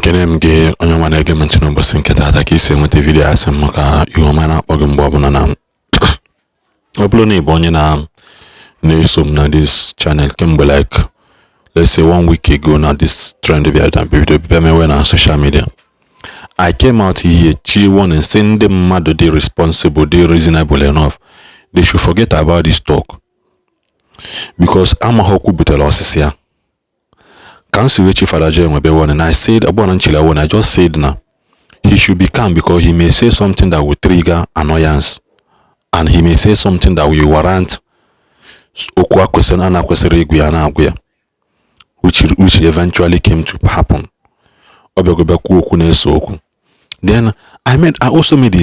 Ekene m gị, onye nwa na-ege m ntị n'ụbọchị nke taata, ka isi enweta video a. Sị m ka ihu ọma na-akpọ gị mgbe ọbụla. Na ọ bụrụ na ị bụ onye na-eso m na this channel kemgbe, like, let's say one week ago, na this trend bịara bido bịa mewe na social media, I came out here chi warning, sị ndị mmadụ dị responsible, dị reasonable enough, they should forget about this talk, because amaghị okwu butere ọsịsị ya. Ka m si wee chi Fada Joe Enwebe warning, I said ọbụna nchili warning, I just said na he should be calm because he may say something that will trigger annoyance and he may say something that will warrant okwu akwesịrị a na-akwesịrị ịgwụ ya na-agwụ ya, which eventually came to happen. Ọ bịago bịa kwuo okwu na-ese okwu. Then I also made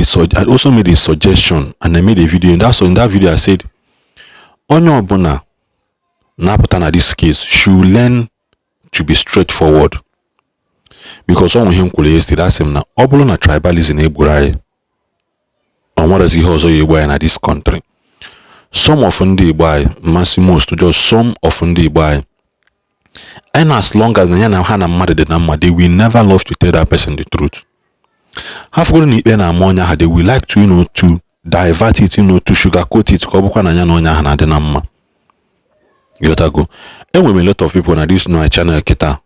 a suggestion and I made a video. In that video I said onye ọbụla na-apụta na this case should learn to be straightforward, because ọ nwe ihe m kwuru yesterday. Asị m na ọ bụrụ na tribalism egburu anyị, ọ nwerezi ihe ọzọ ya egbu anyị na this country. Some of ndị Igbo anyị mmasị most, just some of ndị Igbo anyị, and as long as na ya na ha na mmadụ dị na mma, they will never love to tell that person the truth. Ha fụgoro na ikpe na-ama onye ahụ, they will like to divert it, to sugarcoat it, ka ọ bụkwa na ya na onye ahụ na-adị na mma. Yotago, enwere m a lot of people na this my channel kịta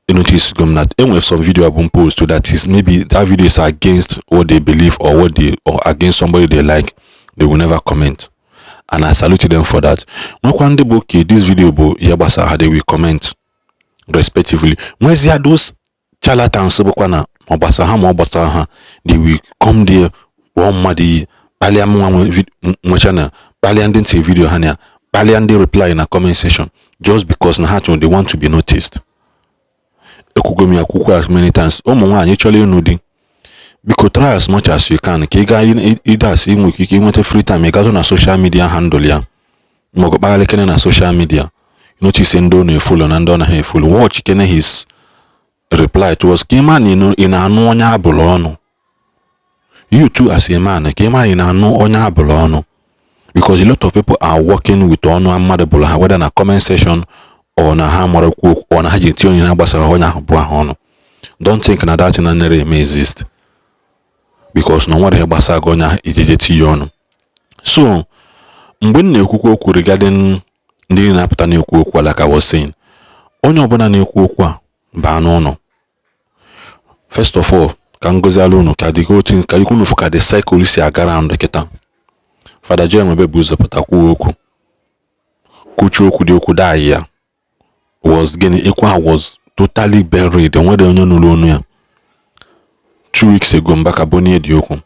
notice go m that enwere some video abụ post that is, maybe that video is against what they believe or what they or against somebody they like, they will never comment, and I salute them for that. Nwekwa ndị bụ okay, this video bụ ihe gbasara ha, they will comment respectively. Nwezie those charlatans bụkwa na ma ọ gbasara ha ma ọ gbasara ha, they will come there, kpọọ mmadụ iyi, kpalịa nwa nwe channel, kpalịa ndị ntị video ha na ya, kpalịa ndị reply na comment section, just because na ha chọrọ, they want to be noticed. Ekwugo m ya, kwukwa as many times, ụmụ nwaanyị chọrọ ịnụ di, biko try as much as you can ka ị gaa ịdas inwe ike inweta free time, ị gazụ na social media handle ya, maọbụ kpagharịkene na social media, notice ndị ọ na-efollow na ndị ọ naghị efollow. Watch kene his reply towards, ka ịma na ị na-anụ onye abụrụ ọnụ. You too, as a man, ka ịma na ị na-anụ onye abụrụ ọnụ, because a lot of people are working with ọnụ mmadụ bụrụ ha, whether na comment section or na ha mara okwu okwu or na ha ji eti onye na-agbasara onye ahụ bụ ahụ ọnụ. Don't think na that thing na eme exist, because na o nwere ihe gbasara gị onye ahụ ijije tinye ọnụ. So mgbe m na-ekwukwa okwu regarding ndị na-apụta na-ekwu okwu, like I was saying, onye ọbụla na-ekwu okwu a baa n'ụlọ. First of all, ka m goziala unu ka dịka otu ka dịka unu fụ ka the cycle si aga round kịta. Fada Joe Enwebe bụ ụzọ pụta kwuo okwu, kwuchie okwu dị okwu daa ya was gịnị, ekwu ahụ was totally buried, enwere onye nụrụ onu ya. 2 weeks ago, Mbaka Bonie dị okwu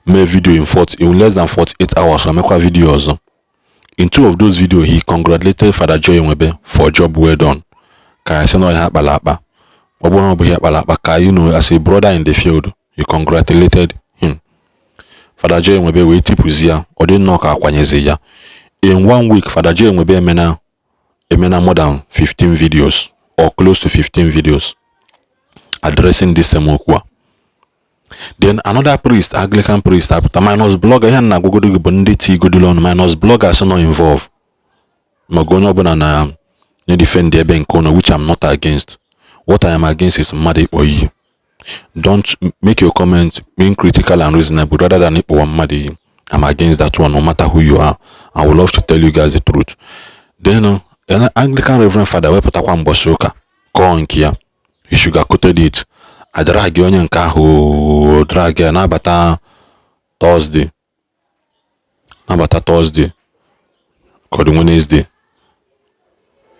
mee video in less than 48 hours, o mekwa video ọzọ. In two of those videos, he congratulated Fada Joe Enwebe for job well done, ka ya sị na ọya akpara akpa. Ọ bụrụ na ọ bụ ihe akpara akpa ka as a brother in the field, he congratulated him. Fada Joe Enwebe wee tipụzi ya, ọ dị nnọọ ka akwanyezi ya. In one week, Fada Joe Enwebe emena more than 15 videos or close to 15 videos addressing this same okwu a. Then another priest, Anglican priest, apụta, minus blogger. Ihe na-agwagodo gị bụ ndị tigodolo ọnụ, minus bloggers nọ involve, maọbụ onye ọbụla na na-defend ebe nke ụnụ, which I'm not against. What I am against is mmadụ ịkpọ iyi. Don't make your comment being critical and reasonable rather than ịkpọwa mmadụ iyi. I'm against that one, no matter who you are. I would love to tell you guys the truth. Then Anglican Reverend Father wepụtakwa mbọchị ụka kọọ nke ya. He sugarcoated it, adrag onye nke ahụ, drag ya nabata Thursday, nabata Thursday ka ọ dị Wednesday,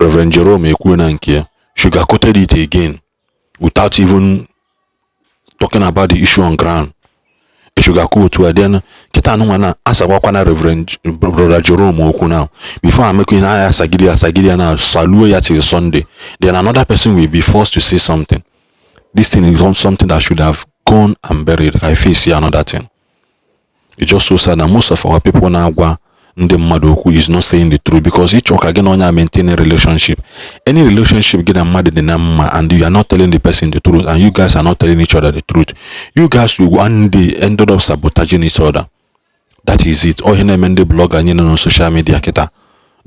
Reverend Jerome ekwuo na nke ya, sugarcoated it again without even talking about the issue on ground. Sugarcoat ya. Then kịta anụnwa na asagwakwana Reverend Brother Jerome okwu now. Before amekwa ihe agha asagide asagide ya na saluo ya till Sunday, then another person will be forced to say something. This thing is something that should have gone and buried. I face another thing. It's just so sad that most of our people na-agwa ndị mmadụ okwu is not saying the truth, because ịchọ ka gị na onye a maintain a relationship, any relationship gị na mmadụ dị na mma, and you are not telling the person the truth and you guys are not telling each other the truth, you guys will one day ended up sabotaging each other. That is it. Ọ ihe na-eme ndị blogger anyị nọ na social media kịta,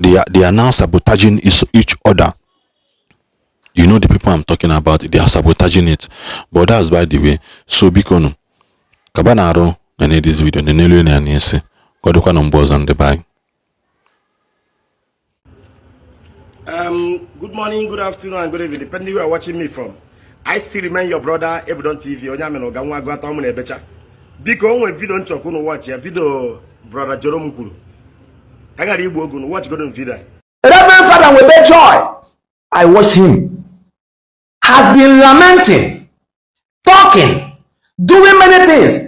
they are now sabotaging each other. You know the people I'm talking about. They are sabotaging it, but that's by the way. So biko nụ, kaba na-arụ na this video na n'elu na ya n'isi ka ọ dịkwa na mgbe ọzọ, ndị be anyị. Good morning, good afternoon, and good evening, depending where you are watching me from. I still remain your brother, Ebudon TV, onye amị na ụga nwa agụ atọ mụ na-ebecha. Biko, o nwere video nchọkụ unu watch ya, video brother Jerome kwuru. Ka ghara igbu oge, unu watch godon video a. Reverend Father Nwebe Joy, I watch him, has been lamenting, talking, doing many things.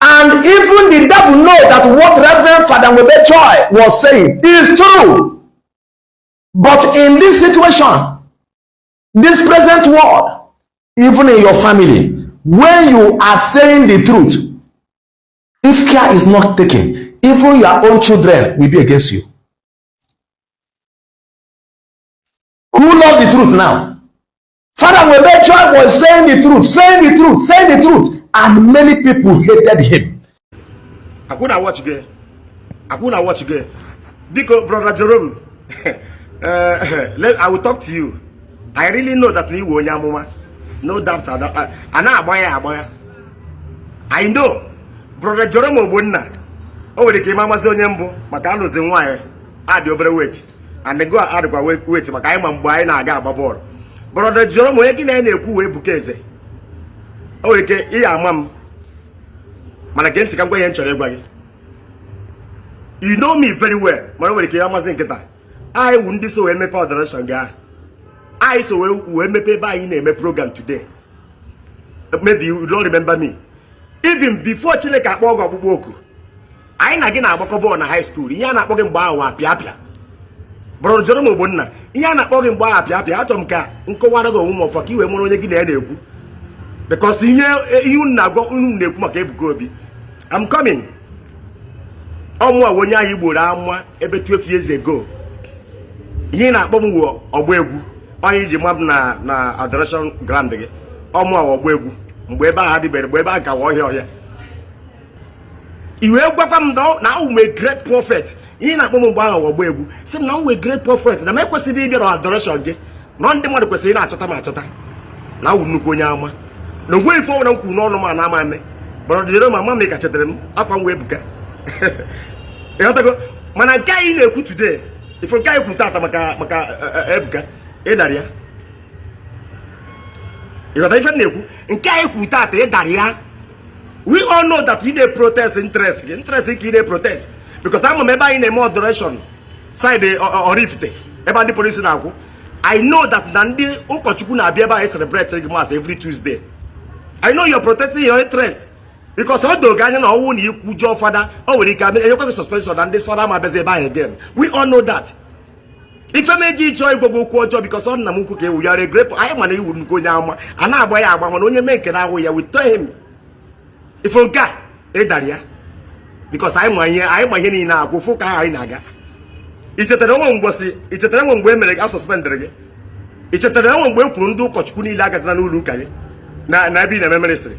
And even the devil know that what Reverend Father Nwebe Joy was saying is true. But in this situation, this present world, even in your family, when you are saying the truth, if care is not taken, even your own children will be against you. Who love the truth now? Father Nwebe Joy was saying the truth, saying the truth, saying the truth, and many people hated him. Akwụna watch gị, akwụna watch gị. Biko, brother Jerome, I will talk to you. I really know that na iwe onye amụma, no doubt. A na-agba ya agba ya. I know brother Jerome Ogbonna, o nwere ike ịma amasị onye mbụ maka alụzi nwaanyị adị obere weight and go adịkwa weight maka anyị ma mgbe anyị na-aga agba bọọlụ. Brother Jerome, onye gị na ya na-ekwu wee Ebuka Eze, o nwere ike ị ama m, mana gee ntị ka m gwa ihe m chọrọ ịgwa gị. You know me very well, mana o nwere ike ya amasị nkịta anyị wu ndị so wee mepe adoration gị ahụ, anyị so wee mepe ebe anyị na-eme program today. Maybe you don't remember me. Even before Chineke akpọ gị ọkpụkpọ oku, anyị na gị na-agbakọ bọọlụ na high school. Ihe a na-akpọ gị mgbe ahụ apịa apịa. Brother Jerome Ogbonna, ihe a na-akpọ gị mgbe ahụ apịa apịa. Achọrọ m ka nkọwara gị onwe m ọfọ ka i wee mara onye gị na ya na-ekwu, because ihe unu na-agwa, unu na-ekwu maka Ebuka Obi. I'm coming. Ọmụa onye anyị gboro ama ebe 12 years ago. Ihe ị na-akpọ m wụ ọgba egwu, onye iji ma m na adoration ground gị. Ọmụa ọgba egwu mgbe ebe ahụ adịbeghị, mgbe ebe ahụ gawa ọhịa ọhịa. I wee gwakwa m na awụ m a great prophet. Ihe na-akpọ m mgbe ahụ ọgba egwu, sị m na m wee great prophet, na m ekwesịrị ịbịa na adoration gị, na ndị mmadụ kwesịrị ị na-achọta m achọta, na awụ nnukwu onye ama, na onwe ife ọbụla m kwuru n'ọnụ m a na-ama eme. Brother Jerome, ama m ị ka chetara m afọ m wee Ebuka, ịghọtago? Mana nke anyị na-ekwu today, ife nke anyị kwuru tata maka Ebuka, ịdara ya. Ịghọta ife m na-ekwu? Nke anyị kwuru tata, ịdara ya. We all know that ị na-protest interest gị, interest ka ị na-protest, because ama m ebe anyị na-eme adoration, side Oraifite, ebe ndị polisi na-akwụ. I know that na ndị ụkọchukwu na-abịa ebe anyị celebrate gị mass every Tuesday. I know you're protecting your interest, because ọ doro gị anya na ọnwụ na ikwu jụọ fada, o nwere ike enyekwa gị suspension na ndị fada ma abịazi ebe ahụ again. We all know that. Ife m eji chọọ ịgwa gị okwu ọjọọ, because ọ nna m ukwu ka ewu yara great. Anyị mana iwu nnukwu onye ama, a na-agba ya agba, mana onye mee nke na-ahụ ya, we tell him. Ife nke a, ịdara ya, because anyị ma ihe, anyị ma ihe niile agwụ fụ ka anyị na-aga. I chetara onwe mgbọsị, i chetara enwe mgbe e mere gị, a suspendịrị gị? I chetara enwe mgbe e kwuru ndị ụkọchukwu niile agazina n'ụlọ ụka gị na ebe ị na-eme ministry?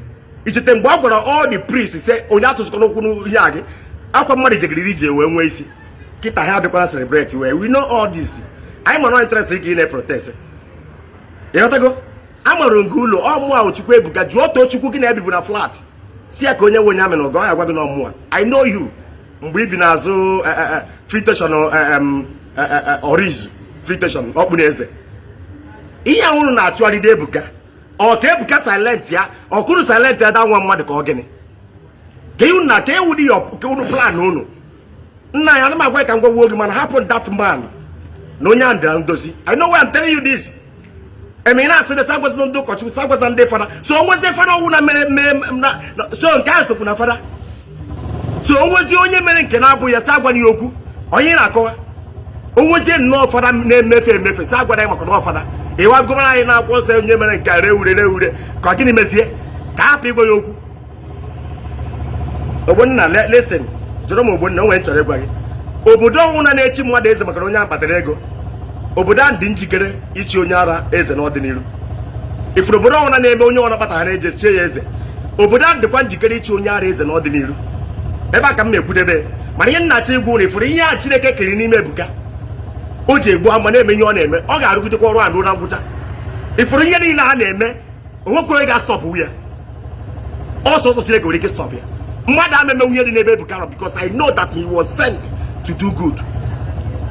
I cheta mgbe a gwara all the priests sị onye atụzikwana okwu n'ihe a gị akwa mmadụ jegiriri ije wee nwee isi kịta ha abịakwara celebrate? Wee we know all this. Anyị ma na interest ka ị na-protest, ịghọtago? Amarụ nke ụlọ ọmụa ahụ Chukwu Ebuka, jụọ too Chukwu gị na-ebibu na flat, si ya ka onye nwe onye amị na ọgọ ya gwa gị na ọmụa. I know you mgbe i bi n'azụ free station, Orizu free station, ọkpụ na eze. Ihe ahụ unu na-achụgharịde Ebuka, ọ ka Ebuka silent ya, ọ kụrụ silent ya da nwa mmadụ, ka ọ gịnị ka unu na ka ewu dị ya ka unu plan unu. Nna ya, ana m agwa ka m gwagwuo gị, mana hapụ that man na onye ahụ bịara ndozi. I know why I'm telling you this. Eme ị na-asị na sagwazina ndị ụkọchukwu, sagwaza ndị fada, so onwezi fada ọwụ na mere mere na so nke ahụ sokwu na fada, so onwezi onye mere nke na-abụ ya, sa agwana ya okwu. Onye na-akọwa onwezie nnọọ fada na-emefe emefe, sa agwana ya maka na fada ịwa gụbara anyị na-akwụkwọ nsọ, onye mere nke a ree ure, ree ure, ka gịnị mezie ka hapụ ịgwa ya okwu. Ogbonna, listen, jụrụ m Ogbonna, onwe chọrọ ịgwa gị, obodo ọnwụna na-echi mmadụ eze maka na onye ahụ kpatara ego, obodo ahụ dị njikere ichi onye ara eze n'ọdịnihu. Ifuru obodo ọnwụna na-eme onye ọna kpatara na eje chie ya eze, obodo ahụ dịkwa njikere ichi onye ara eze n'ọdịnihu. Ebe a ka m na-ekwudebe, mana ihe nna-achọ igwu na ifuru ihe a Chineke kere n'ime Ebuka o ji egbu ama na-eme ihe ọ na-eme, ọ ga-arụgidekwa ọrụ a ruo na ngwụcha. Ifuru ihe niile a na-eme, onwekwe onye ga-astop ya. Ọsọ ọsọ Chineke nwere ike stop ya. Mmadụ ameme nwunye dị n'ebe Ebuka nọ, because I know that he was sent to do good.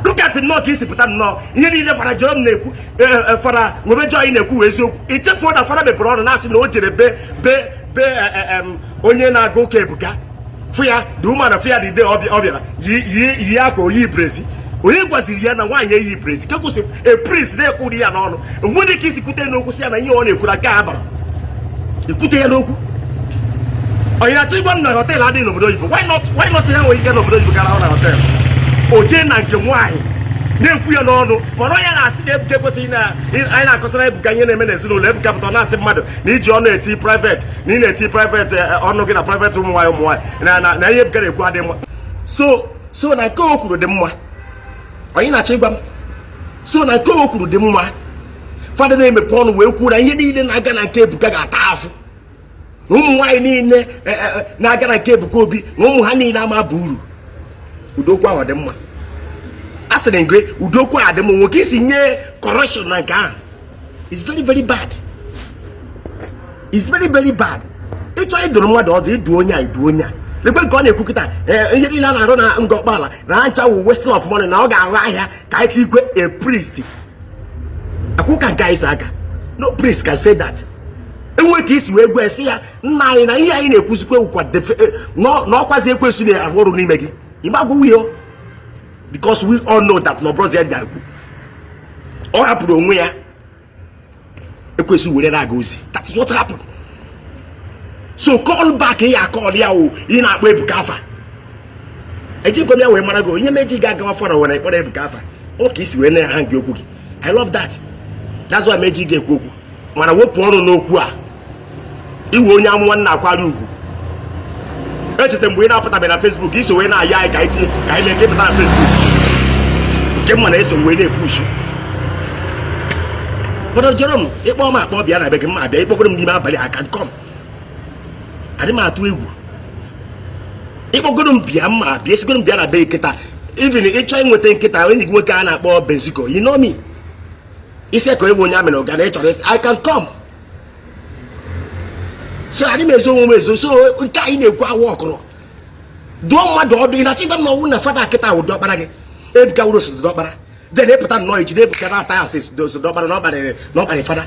Look at nnọọ ka isi pụta nnọọ, ihe niile Fada Jerome na-ekwu, Fada Nwebe Joy na-ekwu wee eziokwu. Ichefuo na Fada mepere ọnụ na-asị na o jere be onye na-aga ụka Ebuka, fụ ya, the woman fụ ya the day ọ bịara yi yi akwa oyi brassiere. Onye gwaziri ya na nwaanyị eyi brassiere ka kwụsị? A priest na-ekwu ya n'ọnụ, nwere ike isi kwute n'okwu, si ya na ihe ọ na-ekwu na nke a bara ekwute ya n'okwu. Onye na-achọ ịgwa m na hotel adịghị n'obodo oyibo? Why not? Why not? Ya nwere ike n'obodo oyibo gara na hotel, o jee na nke nwaanyị na-ekwu ya n'ọnụ. Mana onye na-asị na Ebuka ekwesịghị na anyị na-akọsara Ebuka ihe na-eme n'ezinụlọ Ebuka, pụta na-asị mmadụ na iji ọnụ eti private, na ị na-eti private ọnụ gị na private ụmụ nwaanyị, ụmụ nwaanyị na ihe Ebuka na-ekwu adị mma. So na nke o kwuru dị mma, onye na-achọ ịgwa m, so na nke o kwuru dị mma? Fada na-emepe ọnụ wee kwuo na ihe niile na-aga na nke Ebuka ga-ata afụ, na ụmụ nwaanyị niile na-aga na nke Ebuka Obi, na ụmụ ha niile ama bụ uru. Udokwu ahụ dị mma? A sịrị gị udokwu a dị mma? Nwoke isi nye correction na nke ahụ is very very bad, is very very bad. Ịchọ ịdụrụ mmadụ ọdụ, ịdụ onye a, ịdụ onye a. Lekwe nke ọ na-ekwu kịta, ihe niile a na-arụ na Ngor Okpala na ncha wụ wasting of money, na ọ ga-aghọ ahịa ka anyị tikwe. A priest akwụka nke anyị so aka. No priest can say that. Enwe ka isi wee gwa esi ya, nna anyị, na ihe anyị na-ekwuzikwa wukwa na ọkwazi ekwensu na-arụ ọrụ n'ime gị. Ịgbagwo ya, because we all know that na ọbụrụzi ya ga-ekwu, ọ hapụrụ onwe ya, ekwensu were na-aga ozi. That is what happened. So call back ya, call ya wụ ị na-akpọ Ebuka afa. Ejikwa m ya wee mara gị onye meji ga-agawa fọrọ were kpọrọ Ebuka afa. Ọ ka isi wee na ha gị okwu gị. I love that. That's why meji ga-ekwu okwu, mana wepụ ọrụ n'okwu a. Iwe onye amụma nna akwari ugwu. Echeta mgbe ị na-apụtabeghị na Facebook, iso wee na-ayọ anyị ka anyị tinye, ka anyị mee ka ịpụta na Facebook, nke mma na-eso wee na-epush. Brother Jerome, ịkpọ m akpọ, bịa na be gị, mma abịa. Ịkpọgoro m n'ime abalị, I can come. Adị m atụ egwu. Ịkpọgoro m bịa, mma bịa. Esigoro m bịa na be gị kịta. Even ịchọ ịnweta nkịta enyi gị nwoke a na-akpọ Benziko, you know me, isi ka ewu onye amịrị ụga na ị chọrọ, I can come. So adị m ezo onwe m ezo. So nke anyị na-ekwu awa ọkụrụ, dụọ mmadụ ọdụ. Ị na-achọ ịgwa m na ọnwụ na fada kịta wụ dọkpara gị, Ebuka wụrụ osote dọkpara, then ịpụta nnọọ ejide Ebuka na-ata ya asị osote dọkpara na ọ kparịrị fada,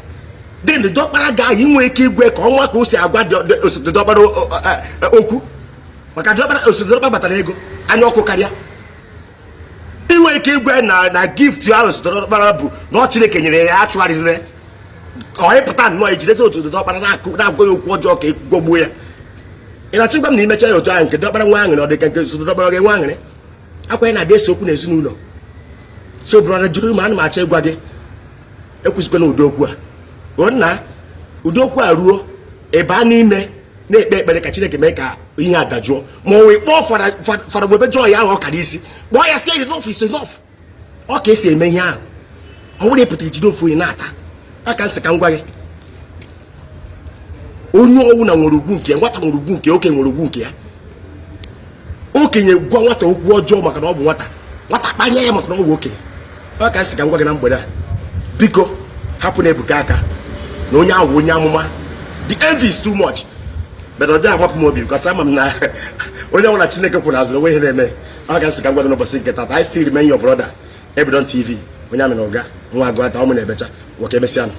then dọkpara ga-ahụ inwe ike igwe ka ọnwa ka o si agwa osote dọkpara okwu, maka dọkpara, osote dọkpara batara ego anya ọkụ karịa. Inwe ike igwe na gift ahụ osote dọkpara bụ na ọ Chineke nyere ya, achụgharịziri ọ. Ịpụta nnọọ ejideta otu dọkpara na-agwa ya okwu ọjọọ ka gwọgbuo ya. Ị na-achọ ịgwa m na imecha ya otu ahụ, nke dọkpara nwa aṅụrị, ọ dị ka nke osote dọkpara ọ ga-enwe aṅụrị? Akwa ya na-adị ese okwu n'ezinụlọ. So brother jụrụ m, ana m achọ ịgwa gị, ekwesịkwana ụdị okwu a. O nna, ụdị okwu a ruo ịba n'ime na-ekpe ekpere ka Chineke mee ka ihe a dajụọ, ma ọ wee kpọọ Fada Nwebe Joy ahụ ọ kara isi, kpọọ ya, sị enough is enough. Ọ ka esi eme ihe ahụ, ọ bụrụ ịpụta ijide ofu onye na-ata aka nsị. Ka m gwa gị, onye ọwụna nwere ugwu nke ya. Nwata nwere ugwu nke ya, okenye nwere ugwu nke ya. Okenye gwa nwata okwu ọjọọ maka na ọ bụ nwata, nwata kparịa ya maka na ọ bụ okenye. Ọ ka nsị ka m gwa gị na mgbede a, biko hapụ na Ebuka aka na onye ahụ bụ onye amụma. The envy is too much, but ọ dịghị amapụ m obi, because ama m na onye ọbụla Chineke kwuru azụrụ onwe ihe na-eme. Ọ ga nsị ka m gwa gị n'ụbọchị nke tata. I still remain your brother, Ebidon TV, onye amị na ụga nwa agụ ata ọmụ na-ebecha nwoke. Emesịa nụ.